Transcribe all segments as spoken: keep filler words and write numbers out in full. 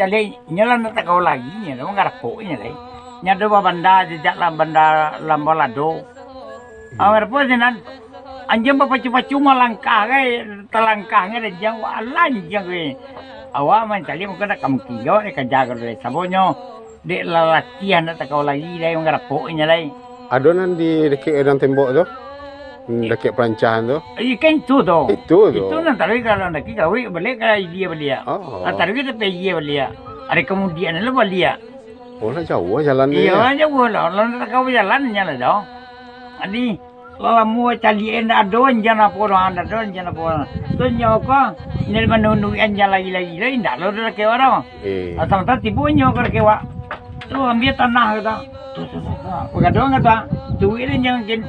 Lai, inyo lah ndak tagau lai, inyo lah mangarapok inyo lai. Inyo ado babanda jajak lah banda Lambau Lado. Ah, mangarapok sinan. Anjiang bapacu-pacu malangkah gai, talangkah gai anjiang, walah anjiang gai. Awak mancaliak mungkin ndak ka mungkin jawab dek kaja ka lai. Sabonyo dek lah latiah ndak tagau lai lai mangarapok inyo lai. Ado nan di dakek gadang tembok tu? Hmm, dakek perancahan tu? Iyo kan itu tu. Itu tu. Itu nan taruih ka gadang dakek gawik baliak ka ilia baliak. Oh. Nan taruih ka tapi ilia baliak. Ari kamudian lah baliak. Oh, lah jauah jalan tu. Iyo, ya? Lah jauah lah. Lah ndak tagau bajalan nyo lah doh. Jadi, lah lamo caliak ndak ado anjiang apo doh, ndak ado anjiang apo doh. Tu nyo ko, inyo manunuik anjiang lagi-lagi lah, indak lo doh dakek awak doh. Eh. Ah, samantaro tibo nyo ka dakek awak. Tu ambiak tanah kata. Tu, tu, tu, tu. Pagaduan kata. Tuik lah anjiang kin.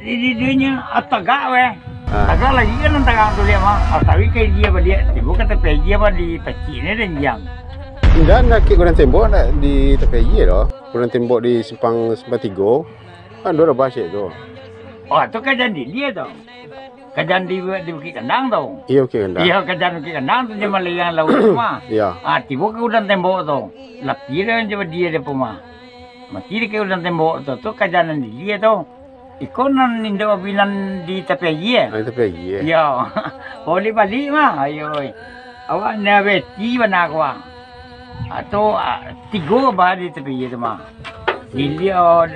Di, di, di nyo, ah, tagak weh. Ah. Tagak lagi kan nan tagak tu liak mah. Ah, taruih ka ilia baliak. Tibo ka tapi ilia baliak pacik ni anjiang. Indak, ndak dakek gadang tembok, ndak di tapi ilia doh. Gadang tembok di simpang, simpang tigo. Kan ado lah basek tu. Oh, tu kajan di ilia tu. Kajan di, di Bukik Kandang tu. Iyo, Bukik Kandang. Iyo, kajan Bukik Kandang tu, nyo malariang lauik tu mah. Iyo. Ah, tibo ka gadang tembok tu. Lapih dah nyo badia di rumah. Mati di ka gadang tembok tu, tu kajan nan di ilia tu. Iko nan indak babinan di tapi aia. Ah, di tapi aia. Iyo. Baliak-baliak mah, ayo, oi. Awak ndak beti bana ko, ah. Atau, ah, tigo bah di tapi aia tu mah. Ilia,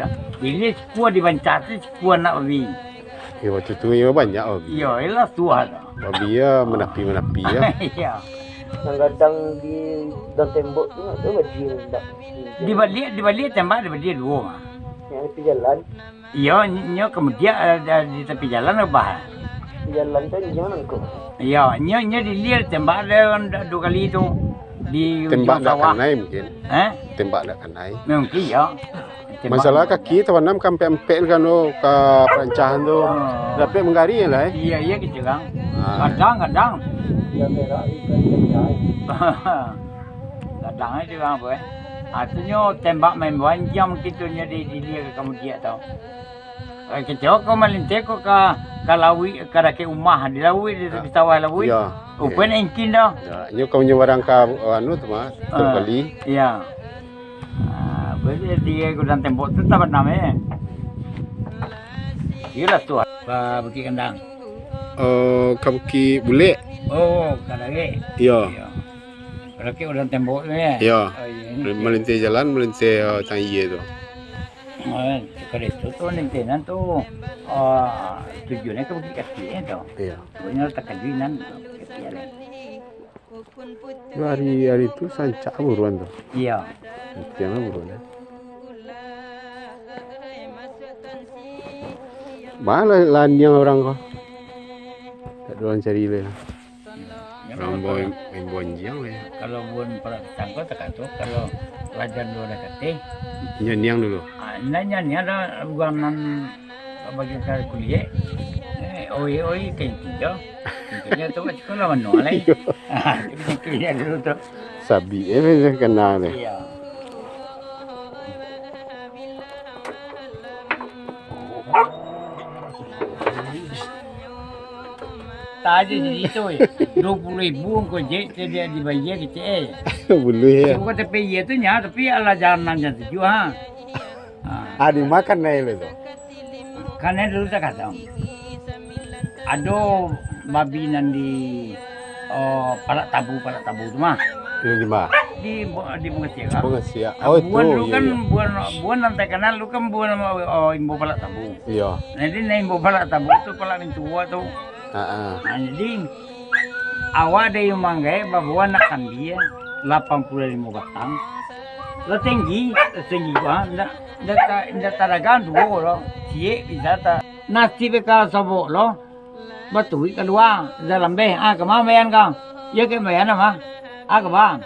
ilia sikua dibancati, sikua anak babi. Iyo, wakatu tu iyo banyak babi. Iyo, iyolah tuah tu. Babi yo manapi-manapi yo. Iyo. Nan gadang di gadang tembok tu, tu badia indak? Di baliak, di baliak tembak, di baliak duo mah. Nan tapi jalan? Iyo, nyo kamudian, eh, di, di tapi jalan abah. Tapi jalan tu nyo nan ko? Iyo, nyo, nyo di ilia tembak dah du-, duo kali tu. Di tembak ujuang sawah. Ndak kanai mungkin. Eh? Tembak ndak kanai. Mungkin, iyo. Tembak. Masalah kaki tabanam ka ampek-ampek kan tu, ka perancahan tu. Oh. Dapek manggari lah, eh. Iyo, iyo, kecil kan. Ah. Kadang, kadang. Gadang aja urang tu, eh. Ah, tu nyo tembak main banjang mungkin tu nyo di, di ilia ka kamudian tu. Eh, kecek ko malinteh ko ka, ka lauik, ka dakek umah, di lauik, di, di sawah lauik. Iyo. Rupo nak ingkin doh. Yo, nyo ka manyabarang ka, anu tu mah, ah, Teluk Bali. Iyo. Ah, berarti di gadang tembok tu tabanam, eh. Iyolah tu, ka Bukik Kandang. Eh, ka Bukik Bulek. Oh, ka Darek. Iyo. Iyo. Dakek gadang tembok tu, eh? Iyo. Oh, iyo, ini. Malinteh jalan, malinteh, eh, tang aia tu. Ah, kali tu, tu malinteh nan tu, ah, tujuannyo ka Bukik Katiak, eh, tu. Iyo. Pokoknyo takajuik nan, Bukik Katiak, eh. Hari, hari tu sancak buruan tu. Iyo. Siang lah buruan. Baa lah laniang urang ko. Tak ado urang cari lai. Urang imbau, imbau anjiang lai. Kalau buruan parak pisang ko takato, kalau lajan duo dakateh. Nyo niang dulu. Ah, nah, nyo niang dah urang nan Bagian ka kuliah. Eh, oi, oi, ka inti jo. Intinyo tu kat sikolah mano lai. Iyo. Ah, tu intinyo dulu tu. Sabik, eh, biaso kena tu. Iyo. Taji di situ, eh. Duo puluah ribu ko je, dia dibayar kecek, eh. Buluih, yo. Bukan tapi iyo tu nya, tapi alah jalan nan jan tujuah, ha. Ah. Ah, di ma kanai lo tu? Kanai dulu takadang. Ado babi nan di, oh, Palak Tabu, Palak Tabu tu mah. Di ma? Di Bu-, di Bunga Siak. Bunga Siak. Ah, oh, buruan itu, dulu iyo, kan, iyo. Buruan, buruan nan takanal dulu kan buruan, oh, Imbau Palak Tabu. Iyo. Jadi, nan Imbau Palak Tabu tu, Palak Mintuo tu. Ha, ha. Nah, jadi, awak dari Manggaek babawa anak kambia lapan puluah limo batang. Lah tinggi, lah tinggi, ha, ndak, ndak ta-, ndak tadagang duo lo. Ciek bisa ta-, nasib ka sobok lo, batuik kalua, dalam beh, ah, kama bayan ka? Iyo, ka bayan mah. Ah, kama?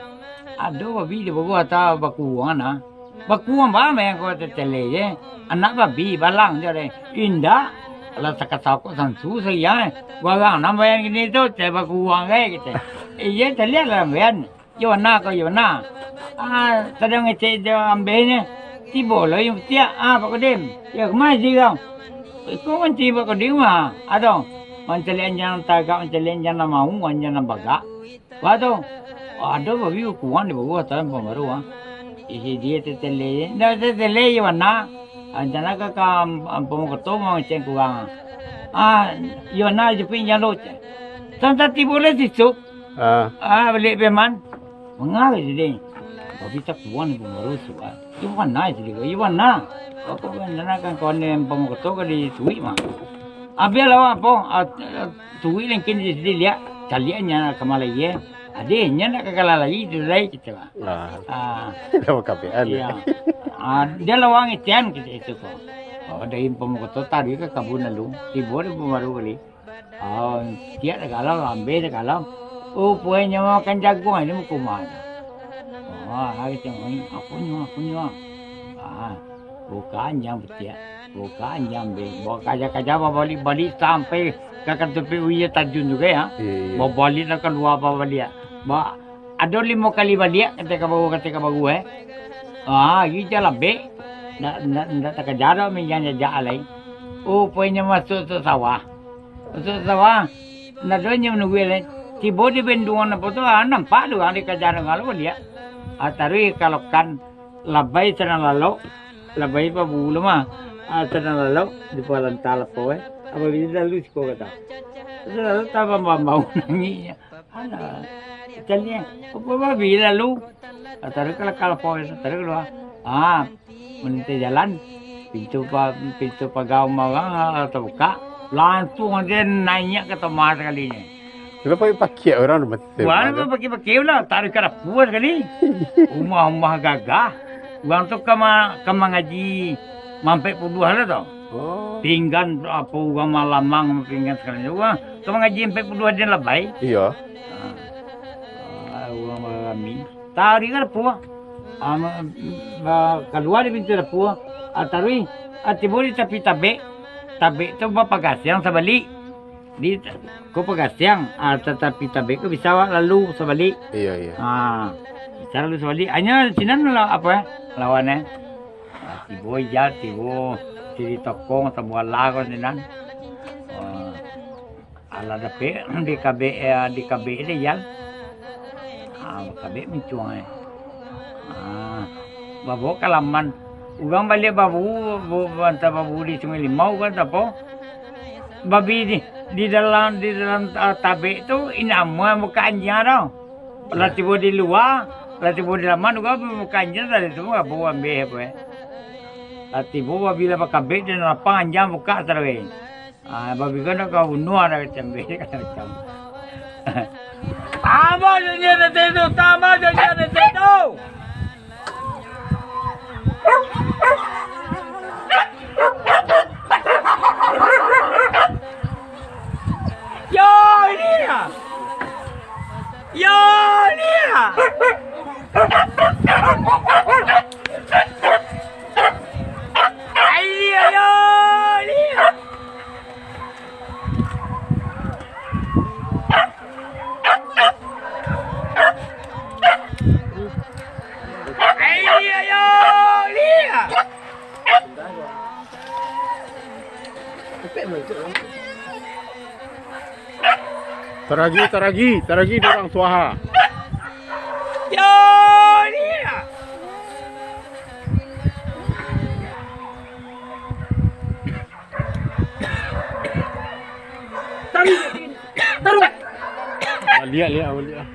Ado babi di bawah ata bakuang, nah. Bakuang baa main ko tetele je. Anak babi, balang je deh. Indak. Alah takasau kok sansu sayo, eh. Barang nan bayan kini tu, cai bakuang, eh, kito. Iyo, taliak lah bayan. Yo na ko, yo na. Ah, tadi ngecek jo ambehnyo. Tibo lo yang ketiak. Ah, Pak Kodim. Yo, kemai si kau? Iko manci Pak Kodim mah. Ado. Mancaliak anjiang nan tagak, mancaliak anjiang nan mau, anjiang nan bagak. Baa tu? Ado babi bakuang di bawah tahan pambaru, ah. Isi dia tetele. Ndak tetele iyo bana. Anjiang nan ka, ka, am-, am-, pamukoto mangecek kurang. Ah, iyo na jepik anjiang tu. Tan tatibo lai sisuk. Ah. Ah, baliak Firman. Manga lai tu deh. Babi takuang di pambaru tu, ah. Iyo bana itu deh, iyo bana. Apo kan, dana kan kawan den pamukoto ka dituik mah. Abiah lawan apo, ah, tuik lengkin di sini liak, caliaknyo ka malai ye. Adeh, nyo nak ka kalah lai, tu lai kito lah. Ah. Ah. Dah bakapean, iyo. Ah, dia lawan itian kito itu ko. Oh, dari pamukoto tadi ka kabun lalu, tibo di pambaru kali. Oh, tiak dah kalau, ambeh dah kalau. Oh, puai nyo makan jaguang, ini muko mah. Oh, hari tu, "Apo nyo, apo nyo?" Ah, buka anjiang batiak, buka anjiang ambeh. Bawa kaja-kaja babalik-balik sampai ka katupi uya tajun juga ya. Iyo, iyo. Babalik lah kalua babalik. Ba, ado limo kali baliak, kata ka baru, kata ka baru, eh. Ah, iyo jan labek. Ndak, ndak, ndak takaja doh, minjang jajak alai. Oh, puai nyo masuk tu sawah. Masuak sawah, ndak ado nyo manunggu lai. Tibo di benduang apo tu, ah, nampak tu, ah, di kaja danga lo liak. Ah, taruih kalokan labai sanang lalok, labai pabulu mah. Ah, sanang lalok, di palanta lapo, eh. Apo bisa lalu siko kata. Sanang lalok tabambau-bambau nangih. Alah, caliak, apo babi lalu? Ah, taruih ka lakal po, taruih kalua. Ah, manitih jalan, pintu pa-, pintu paga umah urang, ah, tabukak. Lansuang den naiak ka ateh rumah sakalinyo. Kenapa pakiak urang tu mati? Wah, pakiak-pakiak lah, taruih ka dapua sakali. Umah-umah gagah. Urang tu ka ma-, ka mangaji mampek puluah lah tu. Oh. Pinggan apo urang malamang pinggan sakali. Urang ka mangaji ampek puluah den labai. Iyo. Ah. Ah, urang barami. Taruih ka dapua. Ah, ma-, ma-, kalua di pintu dapua. Ah, taruih. Ah, tibo di tapi tabek. Tabek tu bapagasiang sabalik. Di ko pagasiang, ah, tatapi tabek ko bisa awak lalu sabalik. Iyo, iyo. Ah, bisa lalu sabalik. Hanyo sinan lah, apo, eh, lawan, eh. Ah, tibo ijal, tibo siri tokong, sabuah lah ko sinan. Ah, alah dapek, di kabek, eh, di kabek deh ijal. Ah, kabek mincuang, eh. Ah, babaok ka laman. Urang baliak babu, bu-, banta babu di Sungai Limau kan, apo? Babi di, di dalam, di dalam, ah, tabek tu, indak amuah buka anjiang tau. Lah tibo di lua, lah tibo di laman, urang buka anjiang, tadi tu, babu ambeh apo, eh. Lah tibo, babi lah bakabek, di lapang anjiang buka taruih. Ah, babi ko ndak ka bunuah dah macam be, macam. Tambah je dia nanti tu, tambah je dia nanti tu. Yo, ini ya. Yo, ini ya. Ai, ini ya, yo, ini ya. Taragi, taragi, taragi dorang suaha. Yo, ini ya. Taruh! Taruh! Lihat, lihat, lihat.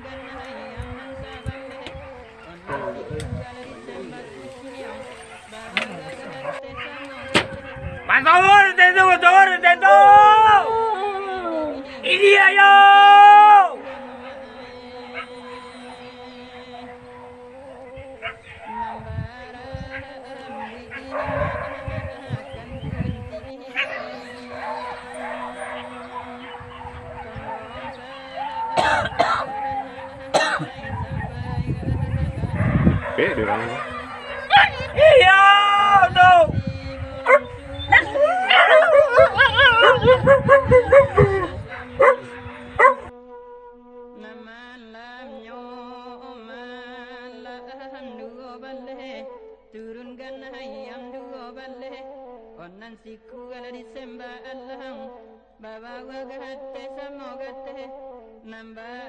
Masuk, tentu, masuk, tentu! Ini ayo! Pek dia orang. Iya, tu. Nan malamnyo malam duo baleh, turun ganai ayam duo baleh, onan siku gala disembah alam, babau Gateh samo gateh, nambah